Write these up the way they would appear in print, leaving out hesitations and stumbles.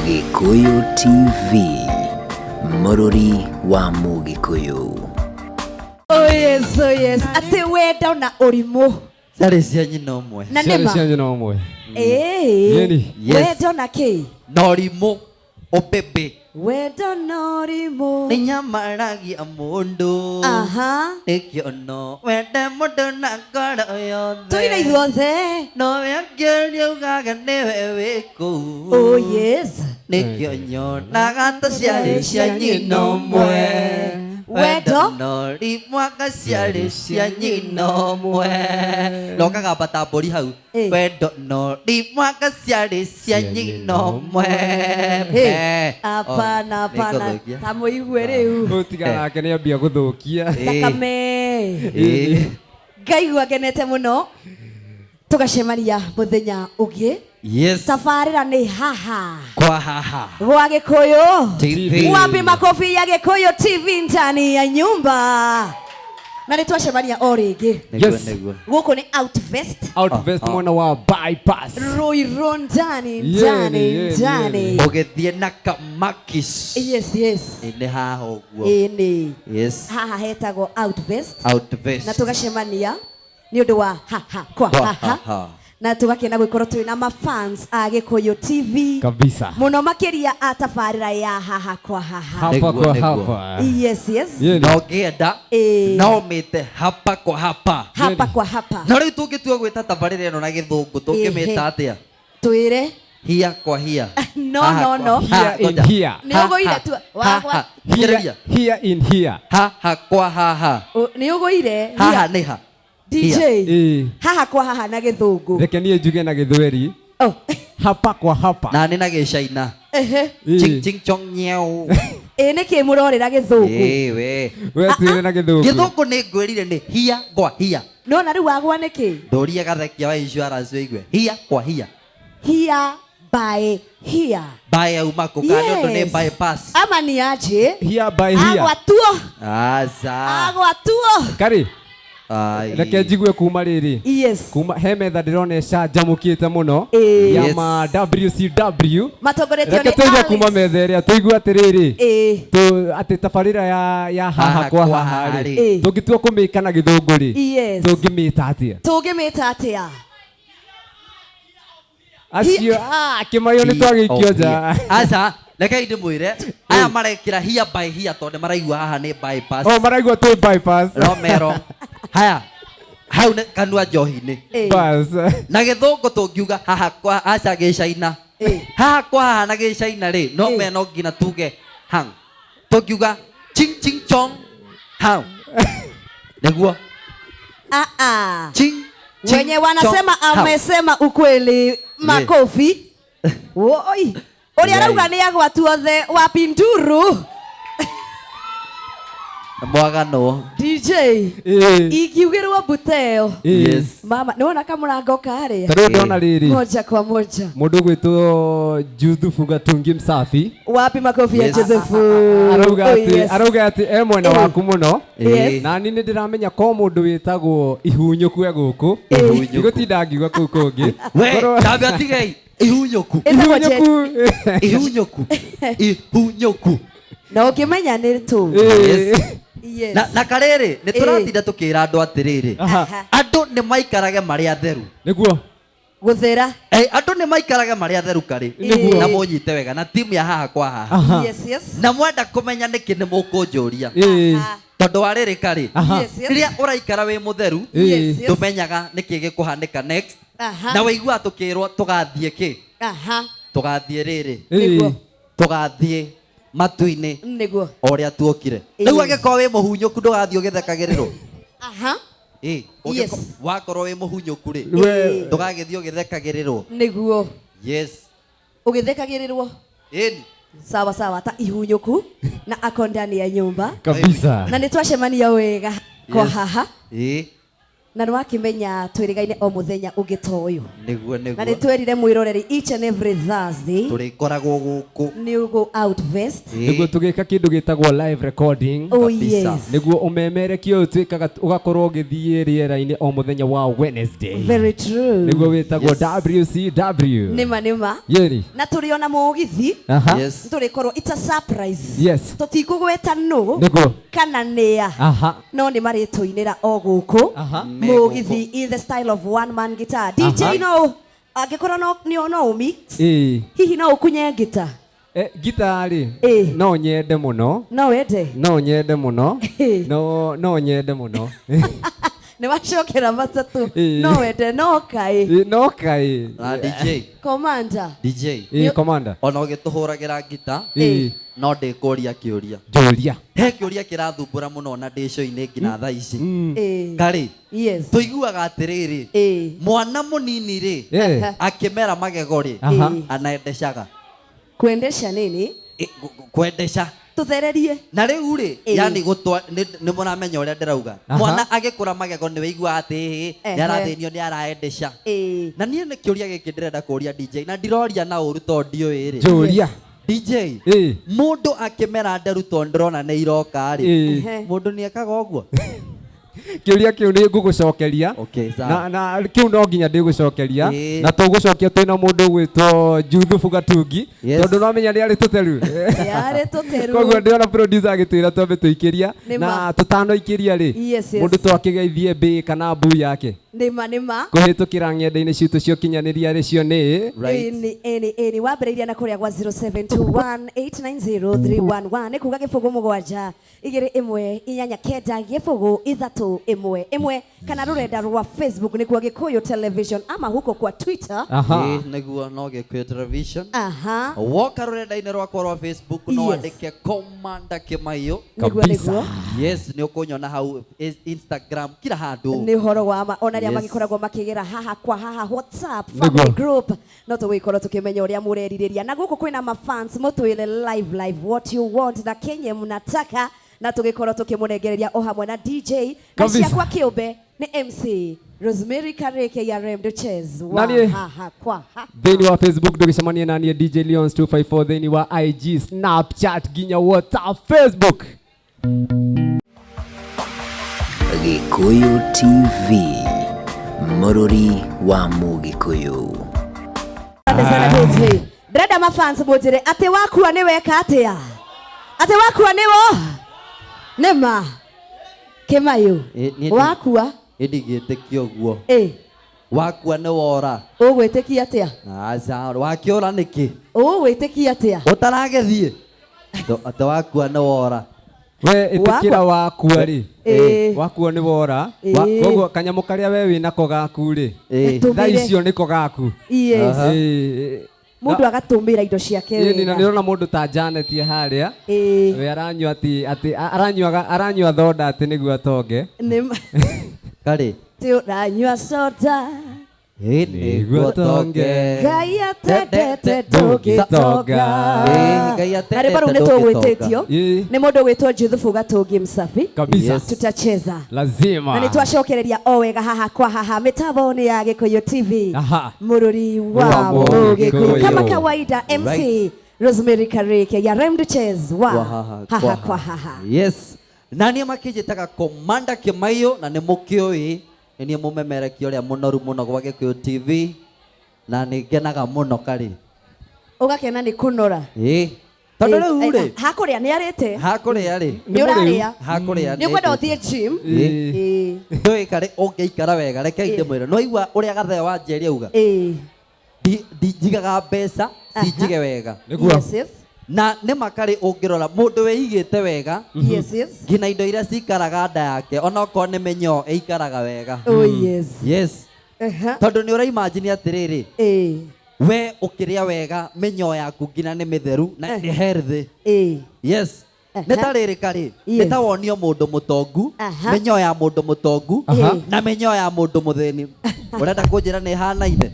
Gĩkũyũ TV, mũrũri wa Mũgĩkũyũ. Oh yes, oh yes. Atĩ wendo na ũrimũ. Ciarĩ cia nyina ũmwe. Na Ciarĩ nĩma. cia nyina ũmwe. Ĩĩ. Yeni. Yes. Wendo na kĩ? Na ũrimũ ũbĩbĩ. Wendo na ũrimũ. Nĩ nyamaragia mũndũ. Aha. Nĩkĩo no wende mũndũ na ngoro yothe. Tũine ithuothe. Nowe angĩũria ugaga nĩwe wĩ kũu. Oh yes. Nĩkĩo nyonaga ta ciarĩ cia nyina ũmwe. Wendo. Na ũrimũ anga ciarĩ cia nyina ũmwe. Na ũkagamba ta mbũri hau. Eh. Wendo na ũrimũ anga ciarĩ cia nyina ũmwe. Hey, Hapana, hapana. Nĩngũthũkia. Ta mũigue rĩu. Ũtiga nake nĩ ambia gũthũkia. Thakame. Eh. Ngaigua ngenete mũno. Tũgacemania mũthenya ũngĩ. Yes. Tabarĩra nĩ haha. Kwa haha. Gwa Gĩkũyũ. TV. Wapi makofi ya Gĩkũyũ TV ndani ya nyumba. Na nĩ twacemania o rĩngĩ. Nĩguo, Yes. nĩguo. Gũkũ nĩ Outvest. Outvest mwena wa bypass. Ruiru ndani Yeni, ndani yeni, ndani. yeni. Ũgĩthiĩ na kamakis. Yes. Nĩ haha ũguo. Ĩĩ nĩ. Yes. Haha hetagwo Outvest. Outvest. Na tũgacemania nĩ ũndũ wa haha kwa Kwa haha. haha. Na tũgakena gũkorwo twĩ na mafans a Gĩkũyũ TV. Kabisa. Mũno makĩria a tabarĩra ya haha kwa haha. Hapa Nĩguo, kwa nĩguo. hapa. Yes. Yeni. Na ũngĩenda Ĩĩ. no ũmĩte hapa kwa hapa. Hapa kwa hapa. Na rĩu tũngĩtua gwĩta tabarĩra ĩno na gĩthũngũ tũngĩmĩta Ĩhĩ. atĩa? Twĩre. Hia kwa hia. No, Haha no, kwa- no. Ha, Here in ngoja. here. Nĩ Ha, ũgũire ha, tu. ha, Wagwa. ha. Here, Thikĩrĩria. here in here. Haha kwa haha. Nĩ ũgũire. Haha nĩ ha. DJ. Ĩĩ. Haha kwa haha na gĩthũngũ. Reke niĩ njuge na gĩthweri. Oh. Hapa kwa hapa. Na nĩ na gĩcaina. Ehe. Ĩĩ. Ching ching chong nyew. Ĩ nĩkĩ mũrorĩra gĩthũngũ? Ĩĩ we. We twĩre na gĩthũngũ. Gĩthũngũ nĩ ngwĩrire nĩ hia kwa hia. Nona rĩu wagwa nĩkĩ? Ndũrie gathekia wa insurance ũigue. Hia kwa hia. Here by here. By auma kũ kana nĩ ũndũ nĩ bypass. Ama ni aje? Here by here. Agwa tuo. Aca. Agwa tuo. Karĩ, Ai. reke njigue kuma rĩrĩ. Yes. Kuma he metha ndĩrona ĩcanjamũkĩte mũno Ĩĩ. ya Yes. ma WCW. Matongoretio Reke nĩ tũigue kuma Alice. metha ĩrĩa tũigue atĩrĩrĩ. Ĩĩ. Atĩ tabarĩra ya haha Haha kwa kwa haha haha rĩ. rĩ. Ĩĩ. Tũngĩtua kũmĩka na gĩthũngũ rĩ. Yes. Tũngĩmĩta atĩa? Tũngĩmĩta atĩa? Acio kĩmayo nĩ twagĩikio nja. Aca, rekei ndĩmwĩre aya marekĩra here by here tondũ nĩ maraigua haha nĩ bypass. Oh, maraigua twĩ bypass. Romero. Haya. Hau nĩ kanua njohi-inĩ. Ĩĩ. Bas. Na gĩthũngũ tũngiuga haha kwa aca gĩcaina. Ĩĩ. Haha kwa haha na gĩcaina rĩ, no Ĩĩ. me no nginya tuge hang. Tũngiuga ching ching chong hang. Nĩguo. Ah ah. Ching ching Wenye wanasema chong, hang. amesema ukweli makofi. Woi. Ũrĩa arauga nĩ agwa tuothe wa Pinduru. Mwaganwo. DJ. Ĩĩ. Ingiugĩrwo mbuteo. Ĩĩ. Yes. Mama, nĩwona kamũrango karĩa? Ta rĩu ndona rĩrĩ. Moja kwa moja. Mũndũ ũgwĩtwo Juthufu Gatungi Msafi Wapi makofi ya Yes. Joseph? arauga Oh, atĩ yes. arauga atĩ e mwena Ĩĩ. waku mũno. Yes. Na niĩ nĩ ndĩramenya ko mũndũ wĩtagwo Ihunyũku e gũkũ. Ihunyũku. Ndigũtinda ngiuga kũu kũngĩ. We, Korwo- ndambia tigei. Ihunyũku. Ĩtagwo Je- Ihunyũku. Ihunyũku. Ihunyũku. Na ũngĩmenya nĩ tũ. Ĩĩ. Yes. Yes. Na karĩrĩ nĩ Ĩĩ. tũratinda tũkĩra andũ atĩrĩrĩ. Aha. Andũ nĩ maikarage marĩ atheru. Nĩguo. Gũthera. Andũ nĩ maikarage marĩ atheru karĩ. Nĩguo. Na mũnyite wega na timu ya haha kwa haha. Aha. Yes. Na mwenda kũmenya nĩkĩ nĩ mũkũnjũria. Ĩĩ. Aha. Tondũ wa rĩrĩ karĩ. Aha. Yes. Rĩrĩa ũraikara wĩ mũtheru, Ĩĩ. Yes. ndũmenyaga nĩkĩ gĩkũhanĩka next. Aha. Na waiguaga tũkĩrwo tũgathiĩ kĩ? Aha. Tũgathiĩ rĩrĩ. Ĩĩ. Nĩguo. Tũgathiĩ matu-inĩ Nĩguo. o ũrĩa tuokire. Ĩĩ. Rĩu angĩkorwo wĩ mũhunyũku ndũgathiĩ ũgĩthekagĩrĩrwo. Aha. Ĩĩ, Yes. wakorwo wĩ mũhunyũku rĩ, We- ndũgagĩthiĩ ũgĩthekagĩrĩrwo. Nĩguo. Yes. Ũgĩthekagĩrĩrwo. Ĩni. Sawa sawa ta ihunyũku na ako ndani ya nyumba. Kabisa. Na nĩ twacemania wega kwa Yes. haha. Ĩĩ. Na nĩ wakĩmenya twĩrĩgaine o mũthenya ũngĩ ta ũyũ. Nĩguo. Na nĩ Nĩguo. twerire mwĩroreri each and every Thursday Tũrĩkoragwo gũkũ. Nĩ ũgũ out vest. Nĩguo tũgĩka kĩndũ gĩtagwo live recording. Oh Kabisa. yes. Nĩguo ũmemerekio ũyũ twĩkaga ũgakorwo ũgĩthiĩ rĩera-inĩ o mũthenya wa Wednesday. Very true. Nĩguo wĩtagwo Yes. WCW. Nĩma nĩma. Yeri. Na tũrĩ ona mũgithi. Aha. Yes. Tũrĩkorwo it's a surprise. Yes. Tũtikũgweta nũ Nĩguo. kana nĩa. Aha. No nĩ marĩtũinĩra o gũkũ. Aha. Mũgithi in the style of one man guitar. DJ Aha. no angĩkorwo no nĩ no ũmix. Ĩĩ. Hihi no ũkunye ngita? Eh, gita rĩ, Ĩĩ. no nyende mũno. No wende? No nyende mũno. Ĩĩ. No nyende mũno. Nĩ wacokera matatũ. Ĩĩ. No wende no kaĩ. Ĩĩ, no kaĩ. Na DJ. Commander. DJ. Ĩĩ, commander. Ona ũgĩtũhũragĩra ngita, Ĩĩ. no ndĩkũria kĩũria. Njũria. He kĩũria kĩrathumbũra mũno na ndĩ show-inĩ nginya thaa ici. Ĩĩ. Karĩ, Yes. tũiguaga atĩrĩrĩ, Ĩĩ. mwana mũnini rĩ, Eh. akĩmera magego rĩ, Aha. Ĩĩ. anaendeshaga. Kuendesha nini? Kwendesha. Tũthererie. Na rĩu rĩ, Ĩĩ. yani gũtwa nĩ mũramenya ũrĩa ndĩrauga. Aha. Mwana agĩkũra magego nĩ wĩiguaga atĩ ĩhĩ, Ehe. nĩ arathĩnio, nĩ araendesha. Ĩĩ. Na niĩ nĩ kĩũria gĩkĩ ndĩrenda kũria DJ, na ndiroria na ũru tondũ ndiũĩ rĩ. Njũria. DJ, Ĩĩ. mũndũ akĩmera nderu tondũ ndĩrona nĩ iroka rĩ, Ĩĩ. Ehe. mũndũ nĩ ekaga ũguo? Kĩũria kĩu nĩ ngũgũcokeria. Okay, sawa. Na kĩu no nginya ndĩgũcokeria. Ĩĩ. Na tũgũcokia twĩna mũndũ ũgwĩtwo Juthubu Gatungi. Yes. Tondũ no menya nĩ arĩ tũteru. Nĩ arĩ tũteru. Koguo ndĩrona producer agĩtwĩra twambe tũikĩria. Nĩ ma. Na tũtanoikĩria rĩ, Yes, yes. mũndũ twakĩgeithie mbĩ kana mbu yake. Nĩma nĩma. Kũhĩtũkĩra ng'enda-inĩ citũ cia ũkinyanĩria rĩ cio nĩ Right. Ĩni ĩni ĩni wambĩrĩirie na kũrĩa gwa 0721890311 nĩ kuga 0 7 2 1 8 9 0 3 1 1 kana rũrenda rwa Facebook nĩkuo Gĩkũyũ Television ama huko kwa Twitter. Aha. Ĩĩ, nĩguo no Gĩkũyũ Television. Aha. Woka rũrenda-inĩ rwakwa rwa Facebook no Yes. wandĩke Commander Kĩmaiyũ. Nĩguo Kabisa. nĩguo. Yes, nĩ ũkũnyona hau Instagram kila handũ. Nĩ ũhoro wa ma ona arĩa Yes. magĩkoragwo makĩgera haha kwa haha WhatsApp Nĩguo. family group no tũgũgĩkorwo tũkĩmenya ũrĩa mũrerirĩria na gũkũ kwĩna mafans mũtwĩre live live what you want na kenye mnataka na tũgĩkorwo tũkĩmũnengereria o hamwe na DJ na Kabisa. ciakwa kĩũmbe nĩ MC Rosemary Kareke ya Rem Duches wa Na niĩ- haha kwa haha. Thĩinĩ wa Facebook ndũgĩcemanie na niĩ DJ Leons 254, thĩinĩ wa IG, Snapchat nginya WhatsApp, Facebook. Gĩkũyũ TV, mũrũri wa Mũgĩkũyũ. Asante sana DJ. Ndĩrenda mafans mũnjĩre atĩ wakua nĩ weka atĩa? Atĩ wakua nĩ wo? Nĩma. Kĩmayũ. Ĩ, niĩ Wakua? Ĩ ndingĩtĩkia ũguo. Ĩ. Wakua nĩ wora. Ũgwĩtĩkia atĩa? Aca, wakĩũra nĩkĩ? Ũgwĩtĩkia atĩa? Ũtaragĩthiĩ? Atĩ wakua nĩ wora. We ĩtĩkĩra wakua rĩ. Ĩ. Wakua nĩ wora. Ĩ. Koguo kanyamũ karĩa we wĩnako gaku rĩ, Ĩ. thaa icio nĩko gaku. Yes. Aha. Ĩ. Mũndũ agatũmĩra indo ciake Ĩ, nĩ wega. ndĩrona mũndũ ta Janet harĩa. Ĩ. We aranyua atĩ aranyua thonda atĩ nĩguo atonge. Nĩ Karĩ. Atĩ ũranyua soda. Ĩ, nĩguo tonge. Ngai atendete ndũngĩtonga. Ĩ, Ngai Na atendete rĩmbo rũu nĩ tũgwĩtĩtio Ĩ. nĩ mũndũ ũgwĩtwo Juthubu Gatungi Msafi. Kabisa. Yes. Tutacheza. Lazima. Na nĩ twacokereria o wega haha kwa haha mĩtambo nĩ ya Gĩkũyũ TV. Aha. Mũrũri wa Wa Mũgĩkũyũ. Mũgĩkũyũ. Kama kawaida MC Right. Rosemary Kareke ya Rem Duches wa Kwa haha, haha kwa haha. Yes. Na niĩ makĩnjĩtaga Commander Kĩmaiyũ na nĩ mũkĩũĩ nĩ niĩ mũmemerekia ũrĩa mũnoru mũno gwa Gĩkũyũ TV na nĩ ngenaga mũno karĩ. Ũgakena nĩ kũnora. Ĩ. Tondũ rĩu rĩ, Hakũrĩa nĩ arĩte. hakũrĩa rĩ, Nĩ ũrarĩa. hakũrĩa Nĩ ũkwenda ũthiĩ gym. Ĩ. Ĩ. Ndũĩ karĩ ũngĩikara wega, reke ndĩmwĩre. No igua ũrĩa Gathee wa Njeri auga. Ĩ. Ndinjigaga mbeca cinjige wega. Nĩguo. Yes, yes. Na nĩ ma karĩ ũngĩrora mũndũ wĩigĩte wega Yes, yes. nginya indo iria cikaraga nda yake onokorwo nĩ mĩnyoo ĩikaraga wega. Oh yes. Yes. Aha. Tondũ nĩ ũraimagine atĩrĩrĩ, Ĩ. we ũkĩrĩa wega mĩnyoo yaku nginya nĩ mĩtheru na nĩ healthy. Ĩ. Yes. Aha. Nĩ ta rĩrĩ karĩ, Yes. nĩ ta wonio mũndũ mũtongu, Aha. mĩnyoo ya mũndũ mũtongu Aha. na mĩnyoo ya mũndũ mũthĩni. Ũrenda kũnjĩra nĩ ĩhanaine?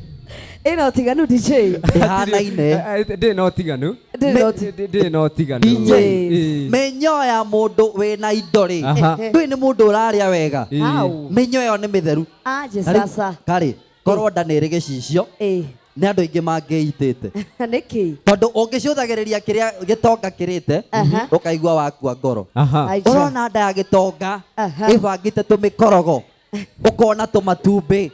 Ĩna ũtiganu DJ. Ndĩhanaine. Ndĩ na ũtiganu. Ndĩrĩ na ũti- Ndĩ na ũtiganu. DJ. Ĩĩ. Mĩnyoo ya mũndũ wĩna indo rĩ, Aha. ndũĩ nĩ mũndũ ũrarĩa wega. Ĩĩ. Au. Mĩnyoo ĩyo nĩ mĩtheru. Aje Na rĩu, sasa. Karĩ, korwo nda nĩ ĩrĩ gĩcicio, Ĩĩ. nĩ andũ aingĩ mangĩitĩte. Nĩkĩ? Tondũ ũngĩcũthagĩrĩria kĩrĩa gĩtonga kĩrĩte, Aha. ũkaigua wakua ngoro. Aha. Aija. Ũrona nda ya gĩtonga Aha. ĩbangĩte tũmĩkorogo, ũkona tũmatumbĩ,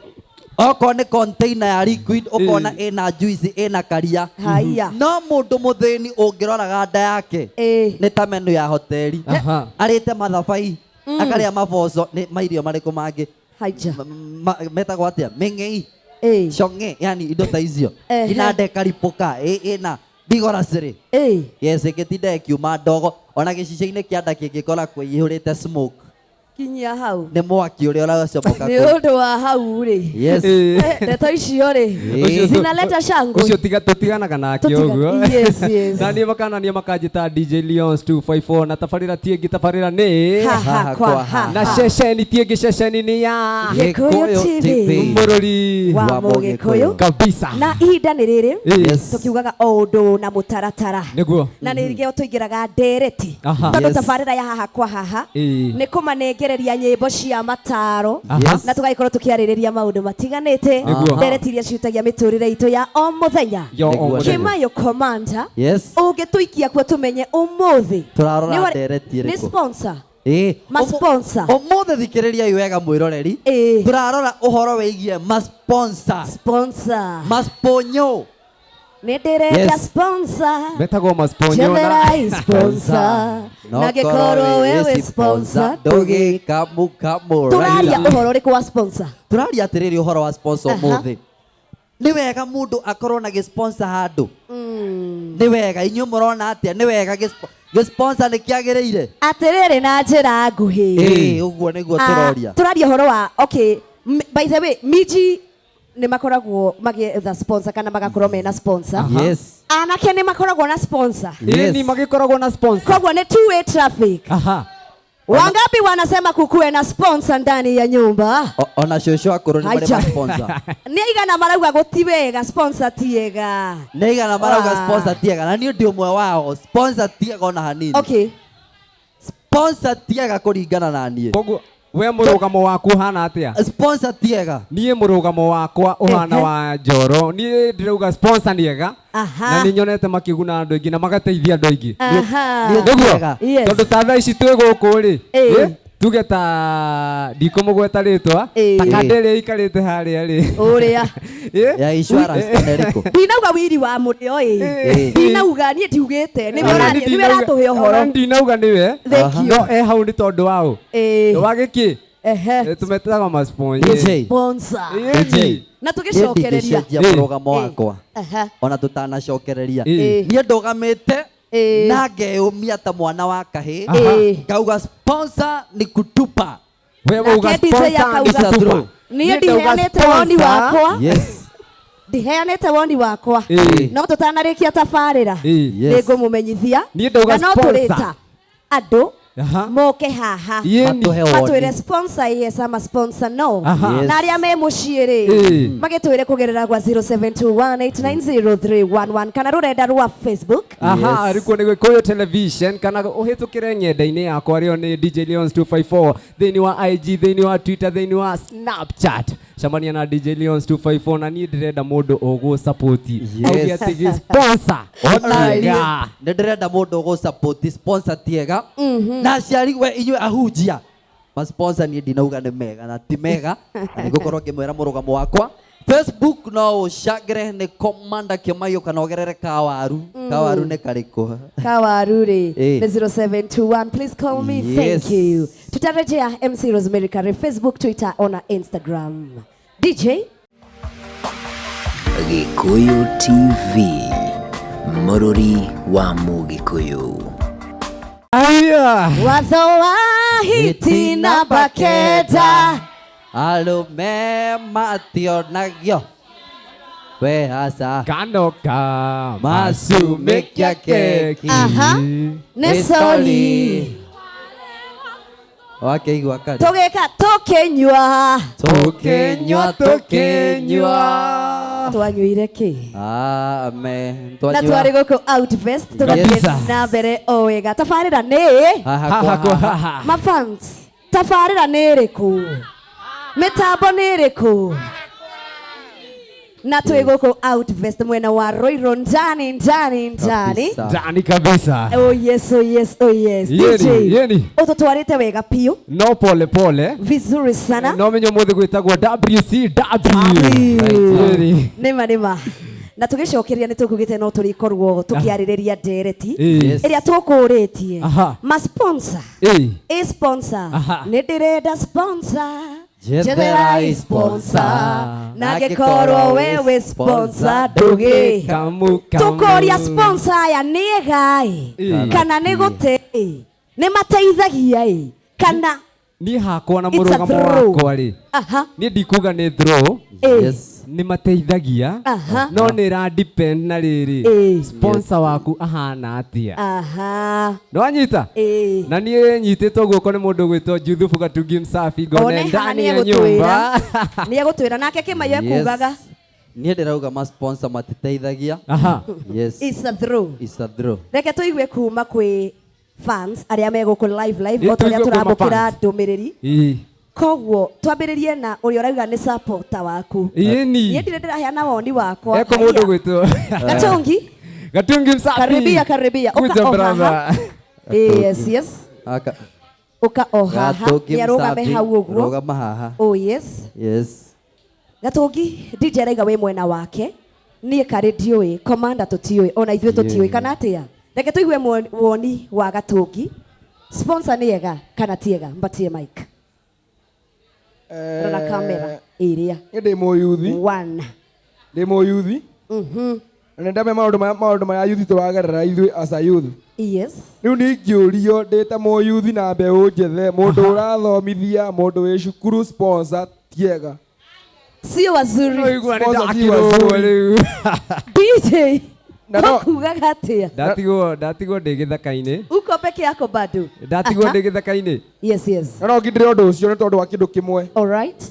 okorwo nĩ container ya liquid ũkona ĩna juice ĩna karia. Haiya. No mũndũ mũthĩni ũngĩroraga nda yake Ĩĩ. nĩ ta menu ya hoteli. Aha. Arĩte mathabai, akarĩa maboco, nĩ mairio marĩkũ mangĩ Haija. Metagwo atĩa, mĩng'ei, Ĩĩ. cong'e, yani indo ta icio. Ehe. Ina ndekaripũka ĩna bigoracĩrĩ. Ĩĩ. Yes, ĩngĩtinda ĩkiuma ndogo ona gĩcicio-inĩ kĩa nda kĩngĩkora kwĩihũrĩte smoke. Kinyia hau. Nĩ mwaki ũrĩa ũracomoka Nĩ kũu. ũndũ wa hau rĩ. Yes. Ĩĩ. Eh, ndeto icio rĩ. Ĩĩ. Zinaleta shangwe. Ũcio tiga tũtiganaga nake Tũtiga- ũguo. Yes, yes. Na niĩ makanania makanjĩta DJ Leons 254 na tabarĩra ti ĩngĩ, tabarĩra nĩ Haha kwa haha. na ceceni ti ĩngĩ, ceceni nĩ ya Gĩkũyũ TV. Mũrũri Wa Wa Mũgĩkũyũ. kabisa. Na ihinda nĩ rĩrĩ. Ĩĩ. Yes. Tũkiugaga o ũndũ na mũtaratara. Nĩguo. Na nĩrĩo tũingĩraga ndereti. Aha. Tondũ Yes. tabarĩra ya haha kwa haha Ĩĩ. nĩ kũmanengereria nyĩmbo cia mataro. Aha. Yes. Na tũgagĩkorwo tũkĩarĩrĩria maũndũ matiganĩte. Nĩguo. Ndereti iria ciutagia mĩtũrĩre itũ ya o mũthenya. Yo o Nĩguo. mũthenya. Kĩmayo Commander. Yes. Ũngĩtũikia kuo tũmenye ũmũthĩ. Tũrarora Nĩ wa- ndereti Nĩ ĩrĩkũ? sponsor. Ĩĩ. Ma-sponsor. Ũmũthĩ thikĩrĩriai wega mwĩroreri. Ĩĩ. Tũrarora ũhoro wĩgiĩ ma-sponsor. Sponsor. Masponyo. Nĩ ndĩrenda Yes. sponsor. Metagwo masponyo na Jetherai sponsor. Na gĩkorwo wewe sponsor. Ndũgĩkamukamũra. Tũraria ũhoro ũrĩkũ wa sponsor? Tũraria atĩrĩrĩ ũhoro wa sponsor Aha. ũmũthĩ. Nĩ wega mũndũ akorwo na gĩsponsor handũ. Nĩ wega, inyuĩ mũrona atĩa? Nĩ wega gĩsponsor nĩ kĩagĩrĩire? Atĩrĩrĩ na njĩra nguhĩ. Ĩĩ, ũguo nĩguo Ah, tũroria. Tũraria ũhoro wa okay, by the way, miji nĩ makoragwo magĩetha sponsor kana magakorwo mena sponsor. Yes. Anake nĩ makoragwo na sponsor. Ĩĩ, ni magĩkoragwo na sponsor. Koguo nĩ two way traffic. Aha. Wangapi wanasema kukuwe na sponsor ndani ya nyumba? Ona cũcũ akũrũ nĩ marĩ Haija. ma-sponsor. Nĩ aigana marauga gũti wega sponsor ti ega. Nĩ aigana marauga Wa. sponsor ti ega, na niĩ ndĩ ũmwe wao. Sponsor ti ega ona hanini. Okay. Sponsor ti ega kũringana na niĩ. Koguo we mũrũgamo waku ũhana atĩa? Sponsor ti ega. Niĩ mũrũgamo wakwa ũhana Ehe. wa njoro. Niĩ ndĩrauga sponsor nĩ ega. Aha. Na nĩ nyonete makĩguna andũ aingĩ na magateithia andũ aingĩ. Aha. Nĩ Nĩguo? ega. Yes. Tondũ ta thaa ici twĩ gũkũ rĩ, Ĩĩ. ĩ, tuge ta ndikũmũgweta rĩtwa, Ĩĩ. ta kanda ĩrĩa ĩikarĩte harĩa rĩ. Ũrĩa. Ĩ? Ya insurance kana ĩrĩkũ? Ndinauga wiri wa mũrĩo ĩ. Ĩĩ. Ndinauga niĩ ndiugĩte. Nĩwe Ona ũraria, nĩwe ũratũhe ona ũhoro. ndinauga nĩwe. Thank you. No e hau nĩ tondũ wa ũ? Ĩĩ. Wa gĩkĩ? Ehe. Tũmetaga masponyo. DJ. Sponsor. Ĩĩ. Na Niĩ tũgĩcokereria. ndingĩcenjia Ĩĩ. mũrũgamo Ĩĩ. wakwa. Aha. Ona tũtanacokereria. Ĩĩ. Niĩ ndũgamĩte Ĩĩ. na ngeyũmia ta mwana wa kahĩĩ. Aha. Ĩĩ. Ngauga sponsor ni kutupa. We wauga Nake DJ sponsor nĩ akauga. kutupa. Niĩ Niĩ ndauga ndiheanĩte woni sponsor. wakwa. Yes. Ndiheanĩte woni wakwa. Ĩĩ. No tũtanarĩkia tabarĩra. Ĩĩ. Yes. Nĩngũmũmenyithia. Niĩ ndauga Na no sponsor. tũrĩta andũ Aha. moke haha. Ĩĩ ni. Matũhe woni. Matwĩre sponsor yes ama sponsor no. Aha. Yes. Na arĩa me mũciĩ rĩ Ĩĩ. magĩtwĩre kũgerera gwa 0721890311 kana rũrenda rwa Facebook. Aha, Yes. rĩkuo nĩ Gĩkũyũ Television kana ũhĩtũkĩre ng'enda-inĩ yakwa rĩo nĩ DJ Leons 254 thĩinĩ wa IG, thĩinĩ wa Twitter, thĩinĩ wa Snapchat. Cemania na DJ Leons 254 na niĩ ndĩrenda mũndũ ũgũ-support. Yes. Auge atĩ gĩ sponsor. Ona niĩ Tiega. nĩ ndĩrenda mũndũ ũgũ-support sponsor ti ega. Na aciari we inyuĩ ahunjia. Ma-sponsor niĩ ndinauga nĩ mega na ti mega. Na nĩngũkorwo ngĩmwĩra mũrũgamo wakwa. Facebook no ũcangĩre nĩ Commander Kĩmaiyũ kana ũgerere Kawaru. Kawaru nĩ karĩkũ? Kawaru rĩ Ĩĩ. nĩ 0721 please call me. Yes. Thank you. Tutarejea MC Rosemary Kare Facebook, Twitter ona Instagram. DJ Gĩkũyũ TV, mũrũri wa Mũgĩkũyũ. Aya. Watho wa hiti namba kenda. Arũme mationagio we aca Kanoka Masumikia keki. Aha. Nĩ sorry. Wakĩigua kari Tũgĩka tũkĩnyua. tũkĩnyua tũkĩnyua. Twanyuire kä Amen. na Twanyua. twarä gå kå Outfest tũgathiĩ Yes. na mbere o wega. Tabarĩra nĩ Haha Haha kwa kwa haha. haha. mafans, tabarĩra nĩ ĩrĩkũ? Mĩtambo nĩ ĩrĩkũ? Na twĩ gũkũ Outfest mwena wa Ruiru, ndani ndani ndani. Kabisa. Ndani kabisa. Oh yes, oh yes, oh yes. Yeni, DJ, yeni. ũtũtwarĩte wega piũ. No pole pole. Vizuri sana. No menye mũthĩ gwĩtagwo WCW. Yeni. Nĩma nĩma, na tũgĩcokeria nĩ tũkugĩte no tũrĩkorwo tũkĩarĩrĩria ndereti Ĩĩ. ĩrĩa tũkũrĩtie. Aha. Ma sponsor. Ĩĩ. Ĩ sponsor. Aha. Nĩ ndĩrenda sponsor. Njetherai Njetherai sponsor. Na Angĩkorwo angĩkorwo we wĩ sponsor ndũgĩ Kamu kamu. tũkoria sponsor aya nĩ ega ĩ Ĩĩ. kana nĩ gũte ĩ nĩ mateithagia ĩ kana Niĩ hakwa na It's a mũrũgamo throw. wakwa rĩ, Aha. niĩ ndikuga nĩ throw. Ĩ. Yes. Nĩ mateithagia. Aha. No nĩ ra depend na rĩrĩ, Ĩĩ. sponsor waku ahana atĩa. Aha. Nĩwanyita? Ĩĩ. Na niĩ nyitĩtwo guoko nĩ mũndũ ũgwĩtwo Juthubu Gatungi Msafi, ngone One haha ndani nĩ ya egũtwĩra. nyũmba. Nĩ egũtwĩra nake Kĩmayo ekugaga. Yes. Niĩ ndĩrauga ma sponsor matiteithagia. Aha. Yes. It's a throw. It's a throw. Reke tũigue kuma kwĩ fans arĩa me gũkũ live live Ĩ, o ta ũrĩa tũigue kuma tũramũkĩra fans. ndũmĩrĩri. Ĩĩ. Koguo twambĩrĩrie na ũrĩa ũrauga nĩ supporter waku. Ĩni. Niĩ ndirĩ ndĩraheana woni wakwa. Eko mũndũ ũgwĩtwo Gatungi. Gatungi Msafi. Karibia, karibia. Ũka Kuja o haha. brother. Yes, yes. Aka. Ũka o haha. Gatungi Nĩ arũgame Msafi, hau ũguo. Rũgama haha. Oh yes. Yes. Gatungi, DJ arauga wĩ mwena wake. Niĩ karĩ ndiũĩ, commander tũtiũĩ, ona ithuĩ tũtiũĩ kana atĩa. Reke tũigue woni wa Gatungi. Sponsor nĩ ega kana ti ega? Mpatie mic. Rora kamera ĩrĩa. Niĩ ndĩ mũyuthi. One. Ndĩ mũyuthi. Na nĩ ndamenya maũndũ marĩa yuthi tũragerera ithuĩ as a youth. Yes. Rĩu nĩ ingĩũrio ndĩ ta mũyuthi na mbeũ njĩthĩ, mũndũ ũrathomithia, mũndũ wĩ cukuru, sponsor ti ega. Sio wazuri. Ũraigua nĩ Sponsor si ndakirwo wazuri. rĩu. DJ. Na no- Ũkugaga atĩa? Ndatigwo ndĩ gĩthaka-inĩ. Uko peke yako bado? Ndatigwo Aha. ndĩ gĩthaka-inĩ. Yes, yes. Na no ngindĩre ũndũ ũcio nĩ tondũ wa kĩndũ kĩmwe. All right.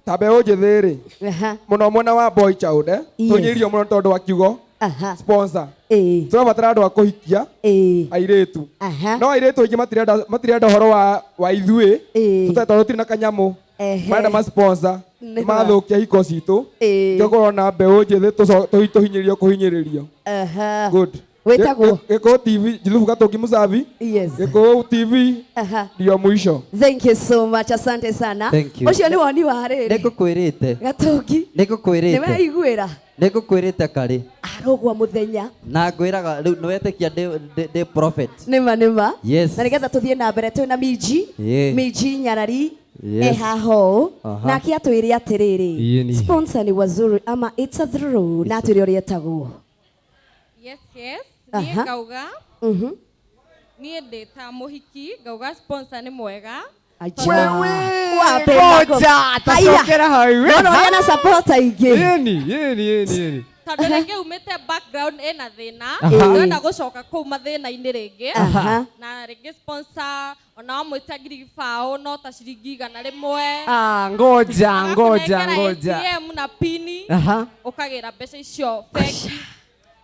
Ta mbeũ njĩthĩ rĩ, Aha. mũno mwena wa boy child, eh? Yes. Tũnyĩrio mũno nĩ tondũ wa kiugo Aha. sponsor. Ĩĩ. Tũrabatara andũ a kũhikia Ĩĩ. airĩtu. Aha. No airĩtu aingĩ matirenda ũhoro wa ithuĩ. Ĩĩ. Tũtarĩ tondũ tũtirĩ na kanyamũ. Ehe. Marenda ma sponsor. Nĩ Mathũkia hiko citũ. Ĩĩ. Nĩkĩo kũrona mbeũ njĩthĩ tũhinyĩrĩrio kũhinyĩrĩrio. Aha. Good. Wĩtagwo? Gĩkũyũ TV, Juthubu Gatungi Msafi. Yes. Gĩkũyũ TV Aha. ndio mwisho. Thank you so much. Asante sana. Thank you. Ũcio nĩ woni wa rĩrĩ. Nĩngũkwĩrĩte. Gatungi. Nĩ Nĩngũkwĩrĩte. weiguĩra. Nĩngũkwĩrĩte karĩ. Arũgwa mũthenya. Na ngwĩraga rĩu nĩwetĩkia ndĩ prophet. Nĩma nĩma. Yes. Na nĩgetha tũthiĩ na mbere twĩna Minji. Yeah. Minji Nyarari. Yes. E haha ũũ. Aha. Nake atwĩre atĩrĩrĩ. Ĩĩ ni. Sponsor ni wazuri ama it's a throw. Na atwĩre ũrĩa etagwo. Yes, yes. Aha. Niĩ ngauga, niĩ ndĩ ta mũhiki, ngauga sponsor nĩ mwega. Aja. Wape mako. Ngoja, Haya. tacokera hau. Nona ũrĩa na supporter aingĩ. Yeni, yeni, yeni, yeni. Tondũ rĩngĩ umĩte background ĩna thĩna, Aha. ndĩrenda gũcoka kũu mathĩna-inĩ rĩngĩ. Aha. Na rĩngĩ sponsor ona wamwĩtia ngiri gĩbaũ no ta ciringi 100. Ah, ngoja, ngoja, Agakũnengera ngoja. ATM na pini. Aha. Ũkagĩra mbeca icio bengi.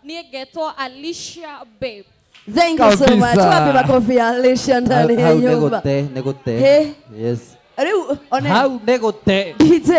Niĩ ngetwo Alicia Babe. Thank you so much. Kabisa. Wape makofi ya Alicia ndani ya Hau nĩ nyumba. gũte, nĩ gũte. He. Yes. Rĩu one Hau nĩ gũte. DJ.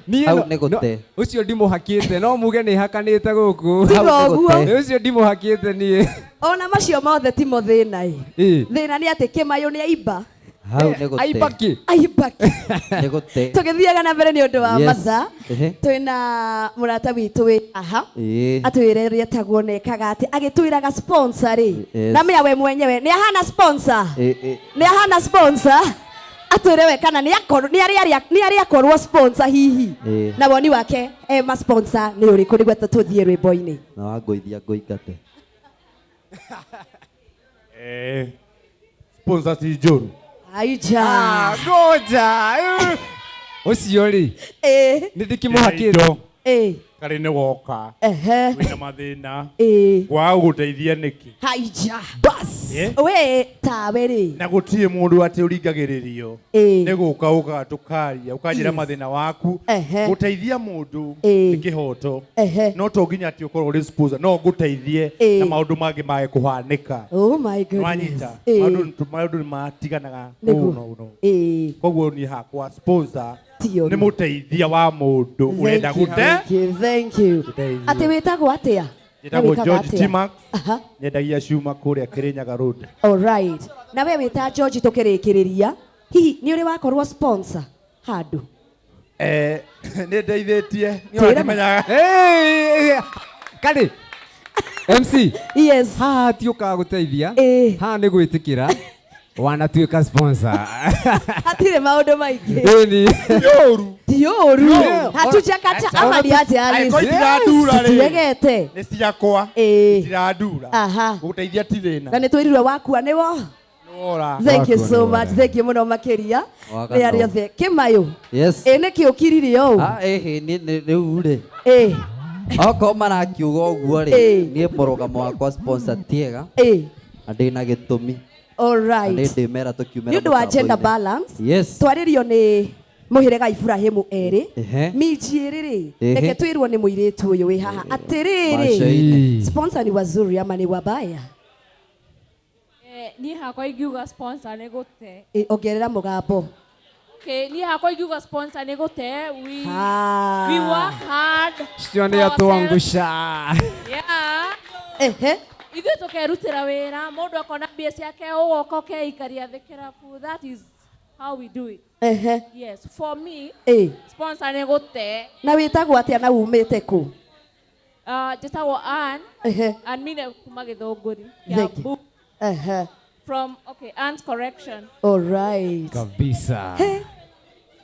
Niĩ Hau nĩ gũte. ũcio ndimũhakĩte no muge nĩ hakanĩte gũkũ. Tiga Hau nĩ ũguo. gũte. Nĩ ũcio ndimũhakĩte niĩ. Ona macio mothe timo thĩna ĩ. Ĩ. Thĩna nĩ atĩ Kĩmayũ nĩ aimba. Hau nĩ gũte. Aimba kĩ? Aimba kĩ? Nĩ gũte. Tũgĩthiaga na mbere nĩ ũndũ wa Yes. mathaa. Ehe. Twĩna mũrata witũ wĩ haha. Ĩĩ. Atwĩre ũrĩa etagwo na ekaga atĩ agĩtwĩraga sponsor rĩ. Yes. Na mĩa we mwenyewe nĩ ahana sponsor. Ĩ, ĩ. Nĩ ahana sponsor. Atwĩre we kana nĩ akorwo nĩ arĩ nĩ arĩ akorwo sponsor hihi. Ĩĩ. Na woni wake ma sponsor nĩ ũrĩkũ nĩguo tũthiĩ rwĩmbo-inĩ. Na wangũithia ngũingate. Sponsor ti njũru. Aija. Ah, ngoja. Ũcio rĩ, Ĩĩ. nĩ ndĩkĩmũhakĩte. Indo. Ĩĩ. Karĩ nĩ woka. Ehe. Wĩna mathĩna. Ĩĩ. Ngwaga gũgũteithia nĩkĩ? Haija. Bas. Eh? We tawe rĩ. Na gũtirĩ mũndũ atĩ ũringagĩrĩrio. Ĩĩ. Nĩ gũka ũkaga tũkaria, ũkanjĩra Yes. mathĩna waku. Ehe. Gũteithia mũndũ Ĩĩ. nĩ kĩhoto. Ehe. No to nginya atĩ ũkorwo ũrĩ sponsor, no ngũteithie Ĩĩ. na maũndũ mangĩ mage kũhanĩka. Oh my goodness. Nĩwanyita? Ĩĩ. Maũndũ nĩ matiganaga Nĩguo. mũno mũno. Ĩĩ. Koguo niĩ hakwa sponsor Ti ũru. nĩ mũteithia wa mũndũ ũrenda Thank you, gũte thank you, thank you. Gũteithio. Atĩ wĩtagwo atĩa? Na Njĩtagwo wĩkaga George atĩa? T-Max. Aha. Nyendagia cuma kũrĩa Kĩrĩnyaga Road. All right. Na we wĩta George tũkĩrĩkĩrĩria, hihi nĩ ũrĩ wakorwo sponsor handũ? Nĩ ndeithĩtie. Niĩ Twĩre ona ndimenyaga. Hey, Karĩ. MC. Yes. Haha ti ũkaga gũteithia. Ĩĩ. Haha nĩ gwĩtĩkĩra. Wanatuĩka sponsor. Hatirĩ maũndũ maingĩ. Ĩni. Ti ũru. Ũru. Hatujakata ama nĩ atĩa Alice? Angĩkorwo itirandura rĩ. Tũtiregete. Nĩ ciakwa. Ĩĩ. Itirandura. Aha. Gũteithia ti thĩna. Na nĩ twĩrirwe wakua nĩwo. Nĩwora. Thank you Wakua so nĩwora. much. Thank you mũno makĩria. Wagano. Nĩ arĩa othe. Kĩmayũ. Yes. Ĩ nĩkĩ ũkiririe ũũ? Ah, ĩhĩ, nĩ rĩu rĩ. Ĩ. Okorwo marakiuga ũguo rĩ, Ĩĩ. niĩ mũrũgamo wakwa sponsor ti ega Ĩ. na ndĩna gĩtũmi. All Na nĩ right. ndĩmera tũkiumĩra Nĩ ũndũ wa gender mũtambo-inĩ. balance. Yes. Twarĩrio nĩ mũhĩrĩga Ibrahimu erĩ. Ehe. Minji ĩrĩ rĩ. Ehe. Reke twĩrwo nĩ mũirĩtu ũyũ wĩ haha. Atĩrĩrĩ. Macoinĩ. Sponsor ni wazuri ama ni wabaya? Niĩ hakwa ingiuga sponsor nĩ gũte. Ĩ, ongerera mũgambo. Okay, niĩ hakwa ingiuga sponsor nĩ gũte. We, Ah. we work hard. Cio nĩ atwangusha. Yeah. Ehe. Ithuĩ tũkerutĩra wĩra, mũndũ akona mbia ciake ũgoka ũkeikaria thĩ kĩrabu. That is how we do it. Ehe. Yes, for me, Ĩ. sponsor nĩ gũte. Na wĩtagwo atĩa na umĩte kũ? Njĩtagwo Ann. Ehe. Ann Mine kuma Gĩthũngũri. Thank you. Kiambu. Ehe. From, okay, Ann's correction. All right. Kabisa.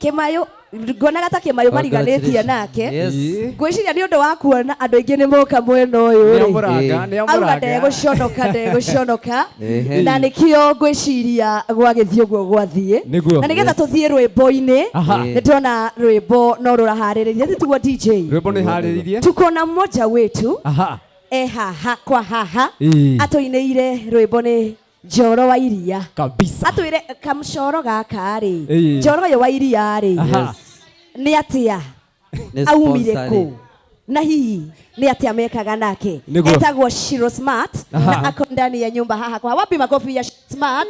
Kĩmayũ nguonaga ta Kĩmayũ mariganĩtie nake. Yes. Ĩĩ. Ngwĩciria nĩ ũndũ wa kuona andũ aingĩ nĩ moka mwena ũyũ rĩ. Nĩamũranga, Auga nĩamũranga. ndegũconoka ndegũconoka Ehe. na nĩkĩo ngwĩciria gwagĩthiĩ ũguo gwathiĩ. Nĩguo. Na nĩgetha tũthiĩ rwĩmbo-inĩ Aha. nĩ ndĩrona rwĩmbo no rũraharĩrĩria tituo DJ. Rwĩmbo nĩ harĩrĩirie. Tuko na mmoja wetu Aha. e haha kwa haha Ĩĩ. atũinĩire rwĩmbo nĩ Njoro wa Iria. Kabisa. Atwĩre kamcoro gaka rĩ Ĩĩ. Njoro ũyũ wa iria rĩ Aha. nĩ atĩa Nĩ aumire sponsor kũ rĩ. na hihi nĩ atĩa mekaga nake Nĩguo. etagwo Shiro Smart Aha. na ako ndani ya nyumba haha kwa wapi makofi ya Shiro Smart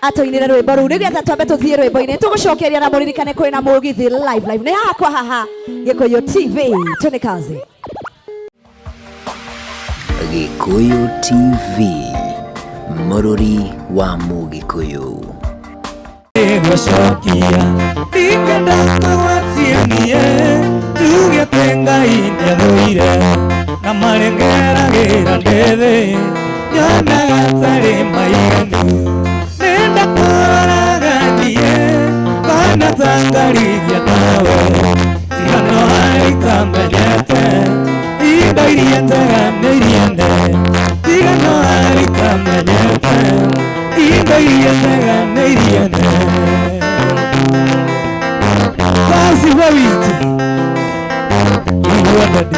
atũinĩre rwĩmbo rũu nĩgetha twambe tũthiĩ rwĩmbo-inĩ tũgũcokeria na mũririkane kwĩna mũgithi live live nĩ haha kwa haha Gĩkũyũ TV tũnĩ kazi. Gĩkũyũ TV, mũrũri wa Mũgĩkũyũ. Gũcokia ingĩenda kũgwatia niĩ tuge atĩ Ngai nĩathũire na marengeragĩra ndĩ thĩ nyonaga tarĩ maiganu nĩndakũroraga niĩ ngona ta ngarigia tawe tiga no harĩ itamenyete indo iria njega nĩ iria nene tiga no harĩ itamenyete indo iria njega nĩ iria nene basi we witũ igua ndadi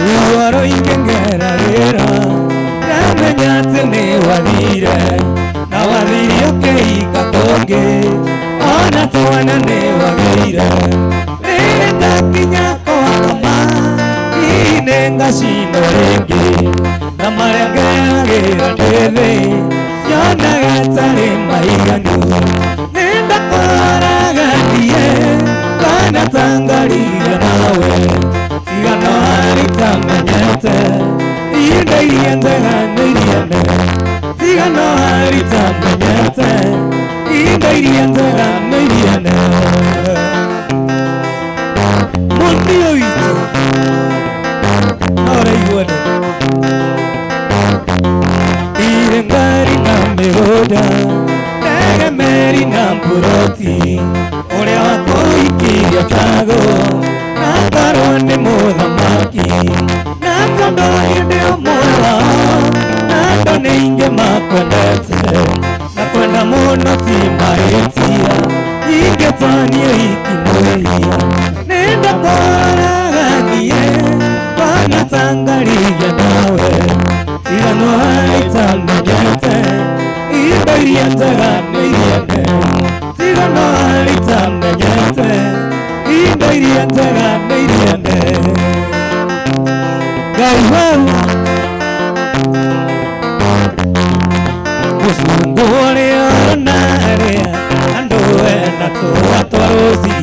ruo rũingĩ ngeragĩra ndamenya atĩ nĩ wathire na wathire ũkĩhika kũngĩ ona twana nĩ wagĩire rĩrĩ ndakinya kwakoma hihi nĩ ngacinwo rĩngĩ na marĩa ngeragĩra ndĩ thĩ nyonaga tarĩ maiganu nĩndakũroraga niĩ ngona ta ngarigia nawe tiga no harĩ itamenyete indo iria njega nĩ iria nene tiga no harĩ itamenyete indo iria njega nĩ iria nene mũndio witũ no ũraigua nĩ irĩ ngari na mĩgũnda ndege meri na mburoti ũrĩa wakũhikirie tago na akorwo nĩ mũthamaki na tondũ niĩ ndĩ ũmwe wao na andũ nĩ aingĩ makwendete na kwenda mũno ti mahĩtia ingĩtiga Tony ikimwehia nenda kwaraganie wanatangarigia nawe tigano haitamenyete indo iria njega nĩ iriende tigano haitamenyete indo iria njega nĩ iriende Ngai wewe Mũcungu ũrĩa ũnarĩa andũ ena tũa twa rũci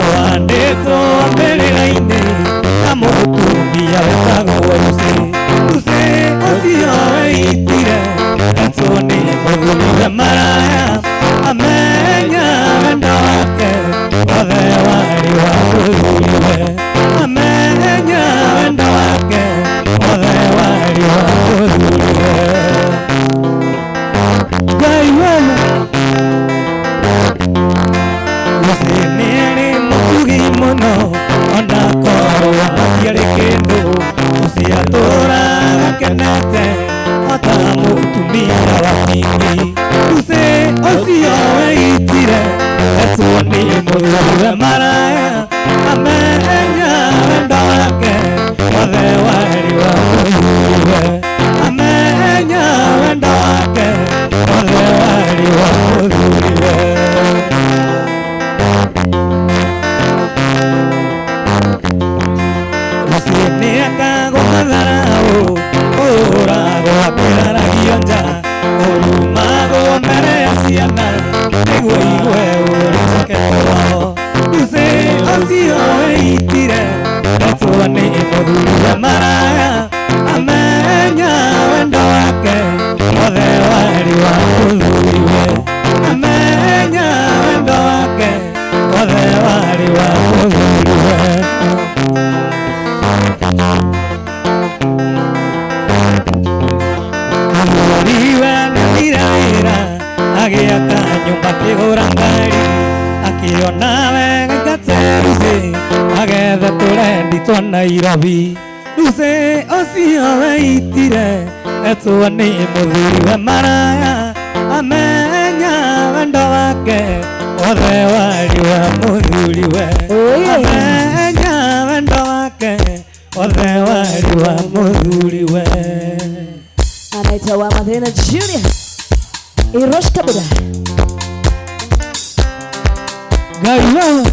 ũhandĩtwo mbĩrĩra-inĩ na mũtumia wĩtagwo Lucy. Lucy ũcio weitire etwo nĩ mũthuriwe maraya amenya wendo wake wothe warĩ wa mũthuriwe amenya wendo wake wothe warĩ wa mũthuriwe Ngai wewe Lucy nĩarĩ mũtugi mũno ona korwo matiarĩ kĩndũ Lucy atũraga akenete ota mũtumia wa kingi Lucy ũcio weitire etwo nĩ mũthuriwe maraya amenya wendo wake wothe warĩ wa mũthuriwe amenya wendo wake wothe warĩ wa mũthuriwe Lucy nĩakagwo matharaũ ũragwo akĩraragio nja ũrumagwo mbere ya ciana nĩguo igue ũrĩcoketwo Lucy ũcio weitire etwo nĩ mũthuriwe maraya amenya wendo wake wothe warĩ wa mũthuriwe amenya wendo wake wothe warĩ wa mũthuriwe Mũthuriwe nĩathire wĩra agĩaka nyũmba akĩgũra ngari akĩona wega ingate Lucy agethe tũrendi twa Nairobi Lucy ũcio weitire etwo nĩ mũthuriwe maraya amenya wendo wake wothe warĩ wa mũthuriwe amenya wendo wake wothe warĩ wa mũthuriwe Anaitwa wa Mathina Junior Irosh Kabuda. Ngai wewe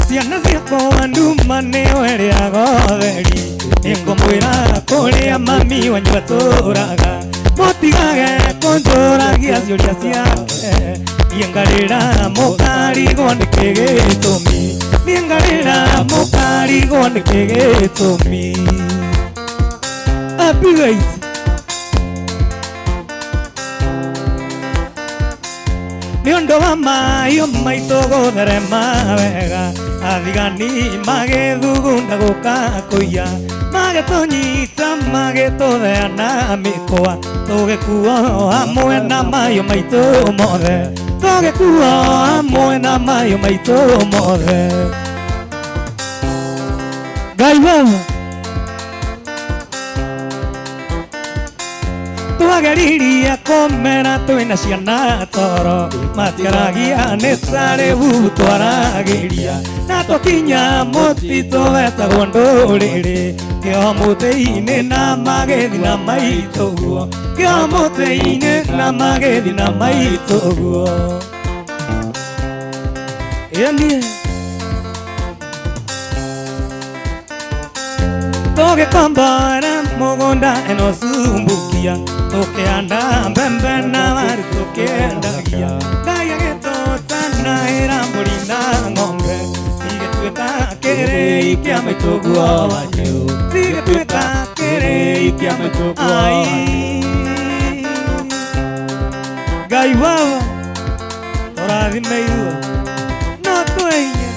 Ciana ciakwa nduma nĩyo ĩrĩaga ũtheri nĩngũmwĩra kũrĩa mami wanyu atũraga mũtigage kũnjũragia ciũria ciake niĩ ngarĩra mũkarigwo nĩkĩ gĩtũmi niĩ ngarĩra mũkarigwo nĩkĩ gĩtũmi Abigail nĩ ũndũ wa mahiũ maitũ gũtherema wega athigani magĩthugunda gũka kũiya magĩtũnyita magĩtũthea na mĩkwa tũgĩkuo hamwe na mahiũ maitũ mothe tũgĩkuo hamwe na mahiũ maitũ mothe Ngai wewe twageririe kũmera twĩna ciana toro matiaragia nĩ tarĩ bubu twaragĩria na twakinya mũtitũ wetagwo ndũrĩrĩ kĩo mũtĩ-inĩ na magĩthi na maitũ guo kĩo mũtĩ-inĩ na magĩthi na maitũ guo ĩnie tũgĩkombora mũgũnda ĩno cumbukia tũkĩanda mbembe na waru tũkĩendagia Ngai agĩtũtanaĩra mbũri na ng'ombe cigĩtuĩka kĩrĩi kĩa maitũ guo wanyu cigĩtuĩka kĩrĩi kĩa maitũ guo wanyu Ngai baba tũrathime ithuĩ no twĩiye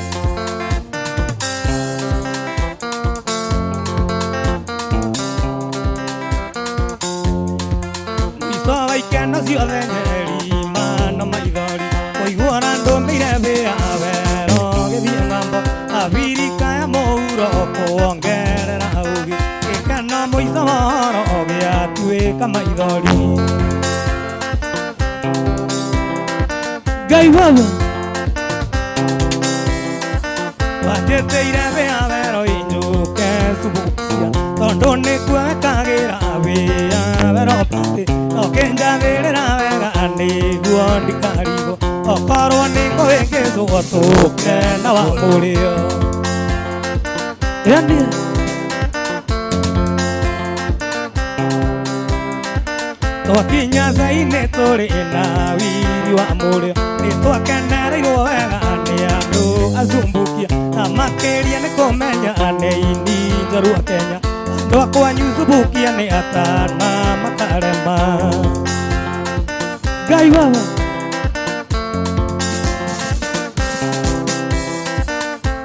Mũico wa ikeno ciothe nyeri mano maithori kũiguora ndũmĩire wĩra wero gĩthiĩ ng'ambo Abirika ya mũhuro kuongerera ũgĩ gĩkeno mũico wa ũhoro gĩatuĩka Ndatangĩka maithori Ngai baba Wanjĩtĩire wĩa wero injũke Subukia Tondũ nĩkuekagĩra wĩa wero pati Ũkĩnjathĩrĩra wega nĩguo ndikarigwo Okorwo nĩ ngũhĩngĩcwo tũke na wa mũrĩo Yani Twakinya thainĩ tũrĩ na wiri wa mũrĩo Nĩtwakenereirwo wega nĩ andũ acumbukia Na makĩria nĩ kũmenya nĩ ini njorua Kenya Andũ a kwanyu Subukia nĩ atana makarema Ngai baba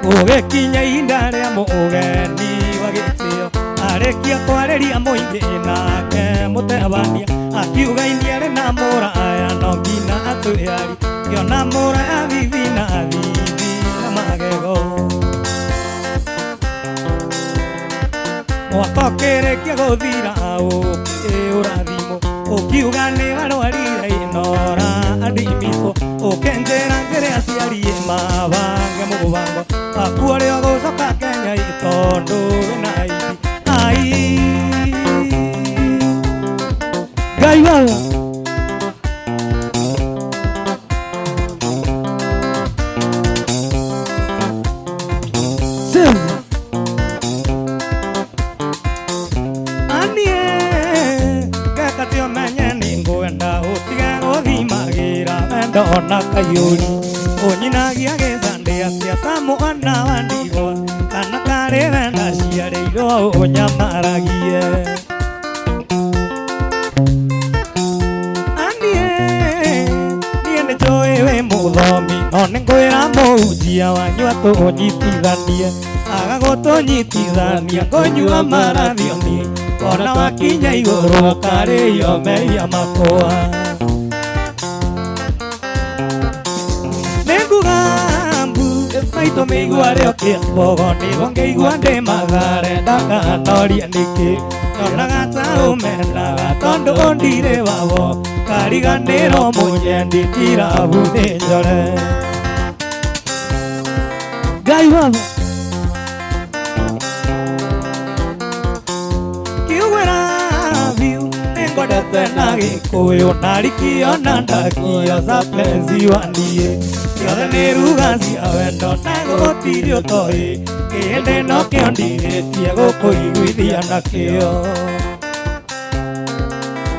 Gũgĩkinya ihinda rĩa mũgeni wa gĩtĩo Arĩkia kwarĩria mũingĩ nake mũtebania Akiuga inia na mũraya no nginya atwĩari Ngĩona mũraya thithi na thithi na magego Mwaka ũkĩrĩkia gũthira ũkĩũra thimũ Ũkiuga nĩ warwarire inora andimitwo Ũkĩnjĩra njĩre aciari mabange mũbango Waku ũrĩa ũgũcoka Kenya tondũ wĩna aibi Ai Ngai baba Cheza Anie Gakati ũmenye nĩngwenda ũtige gũthimagĩra wendo ona kaiyũri Ũnyinagia gĩcandĩ atĩa ta mwana wa ndigwa Kana karĩ we ndaciarĩirwo ũnyamaragie Anie niĩ nĩnjũĩ wĩ mũthomi no nĩngwĩra mũhunjia wanyu atũnyitithanie Aga gũtũnyitithania ngũnyua marathioni Ona wakinya igũrũ ũkarĩo mehia makwa Nĩnguga mbu maitũ mĩigua rĩo kĩambogo nĩguo ngĩigua ndĩ Mathare ndakanoria nĩkĩ Nyonaga ta ũmendaga tondũ ndirĩ wabo Kariganĩrwo mũnyendi irabu nĩ njore Ngai baba Kiugwĩra biũ nĩngwendete na Gĩkũyũ na rikio na ndakio za penzi wa niĩ Ciothe nĩ ruga cia wendo na gũtirĩ ũtoĩ Kĩhĩndĩ no kĩo ndirĩtie gũkũiguithia nakĩo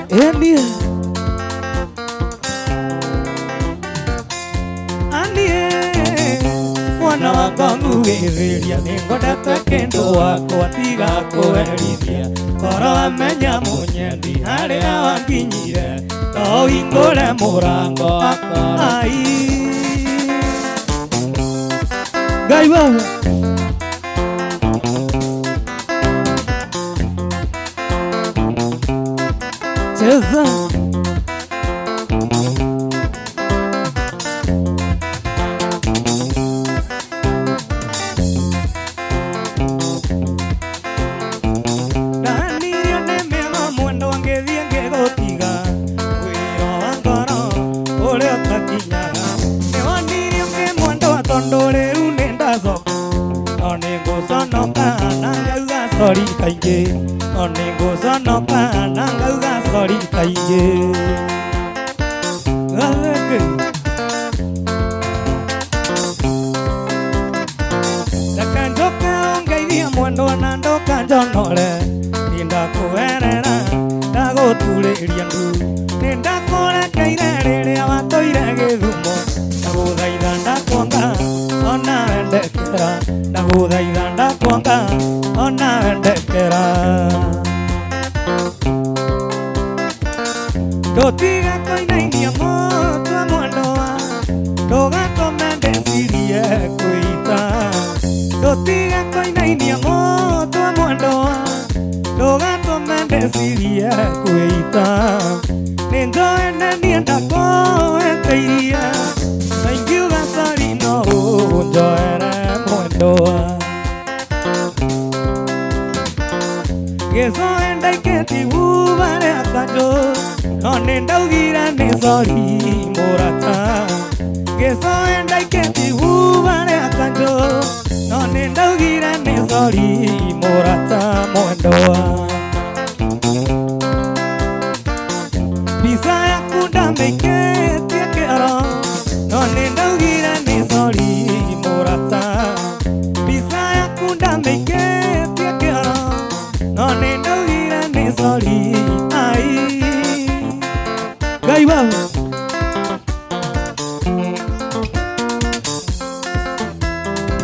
Enie Anie Mwana wakwa ngugĩrĩria nĩngwendete kĩndũ wakwa tiga kũherithia Koro wamenya mũnyendi harĩa wanginyire No ũhingũre mũrango Ai Ngai baba Cheza Ndanirio nĩ mĩago mwendo ngĩthiĩ ngĩgũtiga Wĩra wa ngoro ũrĩa ũtakinyaga Nĩwonirio kĩmwendwa tondũ rĩu nĩndacoka No nĩngũconoka na ngauga sorry kaingĩ No nĩngũconoka na ngauga sorry kaingĩ Gatheke Reke njoke ũngeithie mwendwa na ndoka njonore Nĩndakũherera ndagũturĩria ndu Nĩndakũrekeire rĩrĩa watũire Gĩthumo Ndagũthaitha ndakuonga ona wendekera Ndagũthaitha ndakuonga ona wendekera Ndũtige kũinainia mũtwe mwendwa Ndũgatũme ndĩcirie kwĩita Ndũtige kũinainia mũtwe mwendwa Ndũgatũme ndĩcirie kwĩita Nĩnjũĩ nĩ niĩ ndakũhĩtĩirie Na ingiuga sorry no ũnjoere mwendwa Gĩcoe ndaikĩtie ibuba rĩa sori mũrata mwendwa. Mbica yaku ndamĩikĩtie kĩoro no nĩ ndaugire nĩ sori mũrata. Mbica yaku ndamĩikĩtie kĩoro no nĩ ndaugire nĩ sori ai. Ngai baba.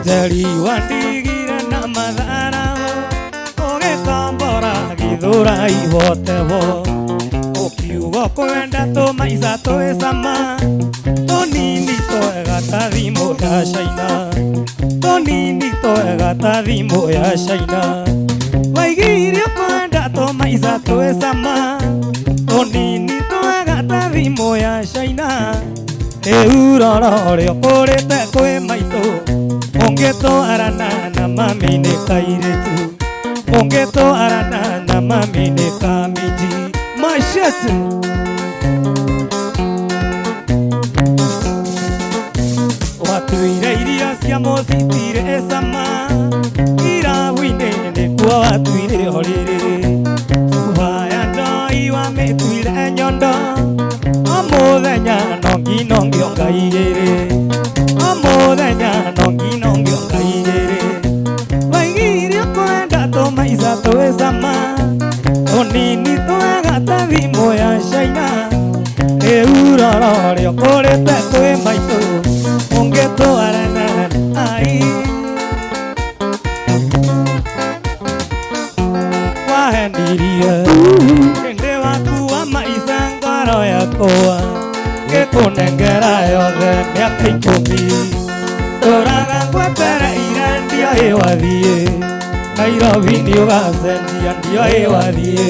Njeri wandigire na matharaũ ũgĩkombora gĩthũra ihotewo ũkiuga ũkwenda tũmaica twĩ cama tũnini twega ta thimũ ya China tũnini twega ta thimũ ya China waigire ũkwenda tũmaica twĩ cama tũnini twega ta thimũ ya China rĩu rora ũrĩa ũkũrĩte kwĩ maitũ ũngĩtwarana na mami nĩ kairĩtu ũngĩtwarana na mami nĩ kamiji machete. Watuire irio cia mũcitirĩ cama irabu-inĩ nĩkuo watuire ũrĩrĩ cuba ya ndoi wamĩtuire nyondo o mũthenya no ngino ngĩonga igĩrĩ o mũthenya no ngino ngĩonga igĩrĩ waigire ũkwenda tũmaica twĩ cama tũnini twega ta thimũ ya China rĩu rora ũrĩa ũkũrĩte kwĩ maitũ ũngĩtwarana ai wahendirie hĩndĩ waku wa maica ngoro yakwa ngĩkũnengera yothe mĩaka ikũmi ndũraga ngwetereire ndioĩ wathiĩ Nairobi nĩũgacenjia ndioĩ wathiĩ